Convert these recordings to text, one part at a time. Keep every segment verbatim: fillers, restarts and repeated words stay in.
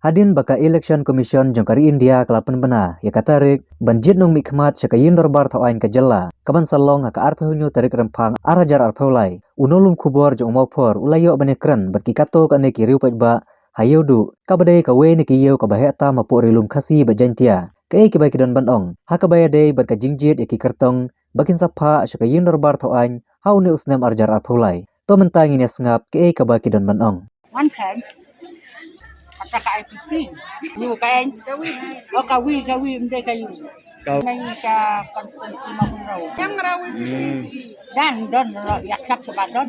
Hadien ba ka Election Commission jong ka ri India ka la pynbna ïa ka tarik ban jied nongmihkhmat sha ka Ïing Dorbar Thaw Aiñ ka jylla, kaban sa long ha ka arphew hynñiew tarik Rymphang ar hajar arphew lai, u nonglum khubor jong u Mawphor u la ïoh ban ïakren bad ki katto katne ki riew paidbah ha Ïewduh, kaba dei kawei na ki ïew kaba heh tam hapoh Ri Lum Khasi bad Jaiñtia. Kaei kaba ki don ban ong ha kaba ïadei bad ka jingjied ïa ki kyrtong ba kin sa phah sha ka Ïing Dorbar Thaw Aiñ ha une u snem ar hajar arphew lai? To mynta ngin ïa sngap kaei kaba ki don ban ong. Wan kan. Kata ka I P C. Yu kan. O kawi, kawi, mde kayu. Kau. Nai ka konstituensi Mawbynriew. Yang rawi. Hmm. Dan don lo ïa kap sebab don.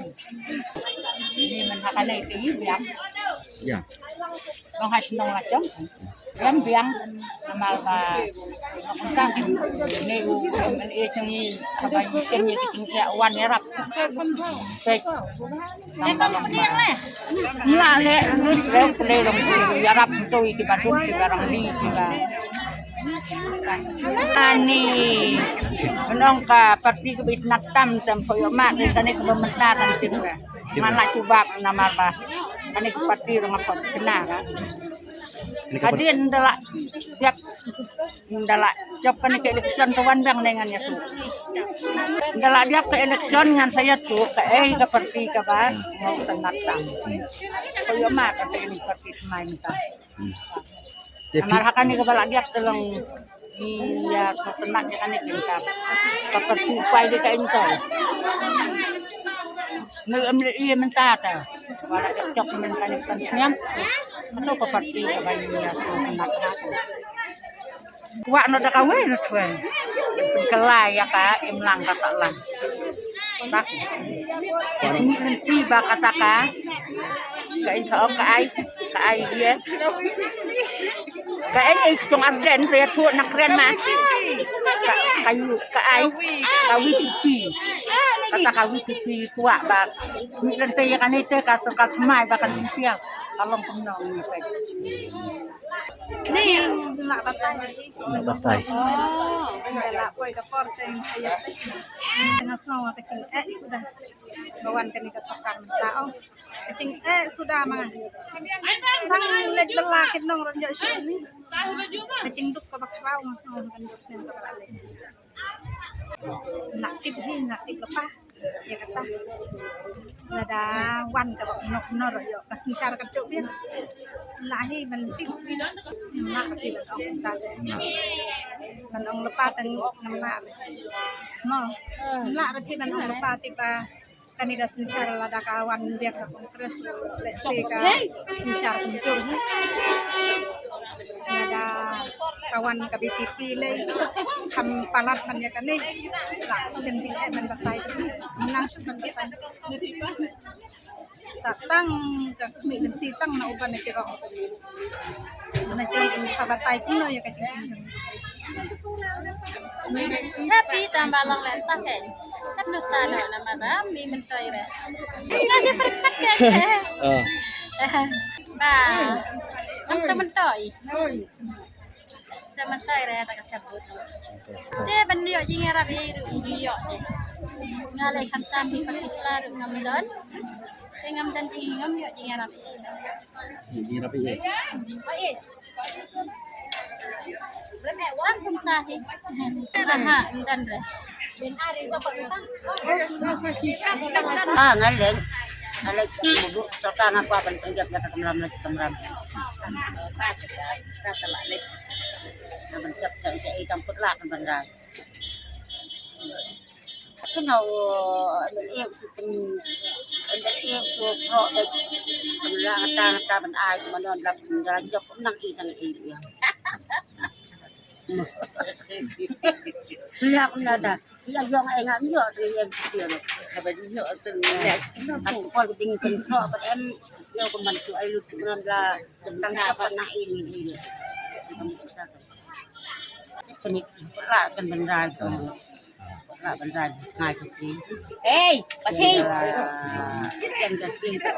Ini men hakane ke yu yang. Ya. Nong hai senong lacong. Yang biang. Namar ba. Nong kang. Ini u M L A cengi. Kabai cengi kecing ya wan ya rap. Pek. Lah leh, leh, leh, long, ïarap tu, ki ba dun, ki ba rangli, ki ba. Ani, nong ka parti ka bit nak tam, tam ko yo mak, ni kane ka ba mentar, tam tim ka. Mana cuba namar ba. Kane ka parti dong apa kena ka. Hadien da la siap, da la jop kane ka election tu wan biang ngan ïa tu. Da la jop ka election ngan sa ïa tu, kaei ka parti kaba ngau sanat tam. Ko yo ma ka te ni parti semai mita. Amar hakane kaba la jop te long ïa sanat ïa kane ka. Ka parti upai de ka intol. Ngi em le ïa mynta ta. Wala ïa chok mynta ni kan sniam. Ato ko parti ka ba ïa so mat ha. Wa no da kawei no twen. Kelai ïa ka im lang ka ta lang. Bak. Ni lenti ba kata ka. Ka in ka ong ka ai, ka ai dia. Ka ai ai jong Arden te tu nak kren ma. Ka, ka yu, ka ai, ka wi pipi. Kata ka wi pipi kuak ba. Ni lenti ïa kane te ka so ka smai ba kan piang. Ka long kumno ni pe. Ni la batai. La batai. Oh, la poi ka por te ïa. Tengah sngaw ka jingeh suda. Ba wan kane ka sorkar mynta, oh. Ka jingeh suda ma. Tang leit bylla kit nong ruh ïoh shuh ni. Ka jingduk kaba khraw ma sngaw kan duk nen kaba la leit. Nak tip hi, nak tip lypa. Ïa kata. Lada wan kaba pynnoh pynnoh ruh ïoh ka synshar ka juk biang. Lah hi ban tip. Lah hi ban ong kata. Ban ong lypa tang ngam lah. Mo. Lah ruh hi ban ong lypa tip ba. Kane ka synshar lada ka wan biang ka Congress, let's say ka synshar kumjuh hi. Lada ka wan ka B J P lei kham palat man ïa kane. La shem jingeh ban batai. Nang shem ban batai. Sa tang ka khmih lynti tang na u ban na jirong. Na jirong in sa batai kumno ïa ka jingeh. Tapi tambah long lenta ke. Kan dosa no nama ba mi mentoi re. Ini aja berkat ke. Ah. Ba. Am sementoi. Sementoi re ta ka sabut. Te ben ïoh jingïarap ïa ruh ïoh. Ngalai khamtam di pakisla ruh ngam don. Te ngam don jingngam ïoh jingïarap. Jingïarap ïa. Baik. Ah, ngan leng. Ngan leng. Sorkar nga kwah ban pynjop ïa ka kamram, lagi kamram. Ka la leng. Nga ban jop sa sa i tam put la kan ban rai. Kena, eh, eh, eh, eh, so pro de. Kamram ta ta ban ai, manon la ban jop nang i nang i. Liak na da. Liak jong ai ngam yo de em kiti ne. Ka ba yo tu ne. Aku pol ding ken ko ba em yo ko man tu ai lu tu nan la tang ka pa na ini ini. Sini ra kan bendrai tu. Ra bendrai ngai tu si. Hey, pakai. Kan ka si ka.